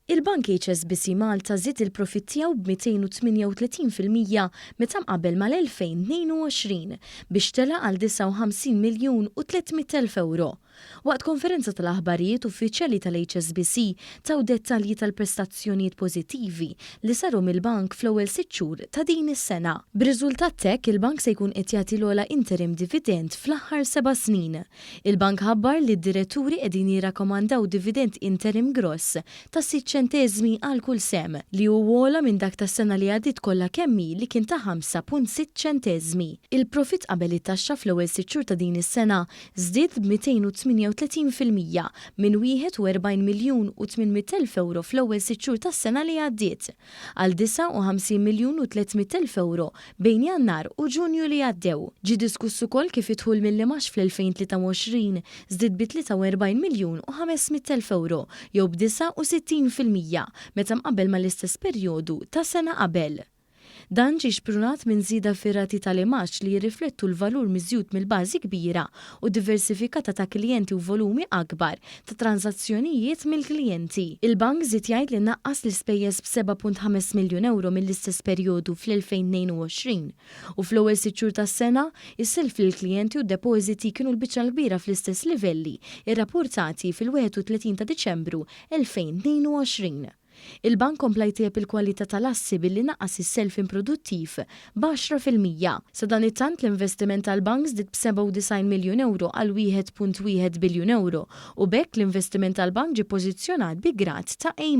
Il-Bank HSBC Malta żied il-profitt tiegħu b'238% meta mqabbel mal-2022 biex tela' għal 59 miljun u 300 elf ewro. Waqt konferenza tal-aħbarijiet, uffiċjali tal-HSBC taw dettalji tal-prestazzjonijiet pożittivi li saru mill-bank fl-ewwel 6 xhur ta' din is-sena. B'riżultat t'hekk, il-bank se jkun qed jagħti l-ogħla interim dividend fl-aħħar 7 snin. Il-bank ħabbar li d-diretturi qegħdin jirrakkomandaw dividend interim gross ta' 6 ċenteżmi għal kull sehem, li hu ogħla minn dak tas-sena li għaddiet kollha kemm hi li kien ta' 5.6 ċenteżmi. Il-profit qabel it-taxxa fl-ewwel 6 xhur ta' din is-sena żdied b'238% minn 41 miljun u 800 elf euro fl-ewwel 6 xhur tas-sena li għaddiet għal 59 miljun u 300 elf euro bejn Jannar u Ġunju li għaddew. Ġie diskuss ukoll kif id-dħul mill-imgħax fl-2023 żdied bi 43 miljun u 500 elf euro jew b'69% meta mqabbel mal-istess perjodu ta' sena qabel. Dan ġie xprunat minn żieda fir-rati tal-imgħax li jirriflettu l-valur miżjud mill-bażi kbira u diversifikata ta' klijenti u volumi akbar ta' transazzjonijiet mill-klijenti. Il-bank żied jgħid li naqqas l-ispejjeż b'7.5 miljun euro mill-istess perjodu fl-2022 u fl-ewwel 6 xhur tas-sena, is-self lill-klijenti u d-depożiti kienu l-biċċa l-kbira fl-istess livelli irrapportati fil-31 ta' Diċembru 2022. Il-bank kompla jtejjeb il-kwalità tal-assi billi naqqas is-self improduttiv b'10%. Sadanittant, l-investiment tal-bank żdied b'97 miljun euro għal 1.1 biljun euro u b'hekk l-investiment tal-bank ġie pożizzjonat bi grad ta' A-.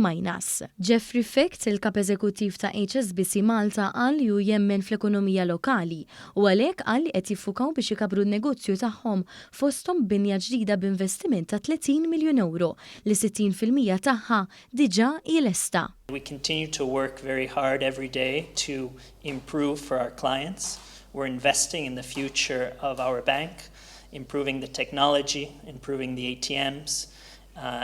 Jeffrey Ficht, il-kap eżekuttiv ta' HSBC Malta, qal li hu jemmen fl-ekonomija lokali u għalhekk qal li qed jiffukaw biex ikabbru n-negozju tagħhom, fosthom binja ġdida b'investiment ta' 30 miljun euro li 60% tagħha diġà lesta. We continue to work very hard every day to improve for our clients. We're investing in the future of our bank, improving the technology, improving the ATMs,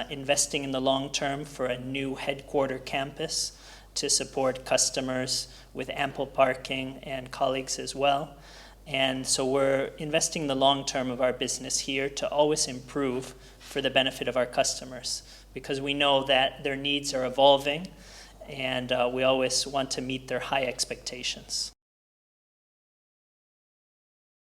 investing in the long term for a new headquarter campus to support customers with ample parking and colleagues as well. And so we're investing in the long term of our business here to always improve for the benefit of our customers because we know that their needs are evolving and we always want to meet their high expectations.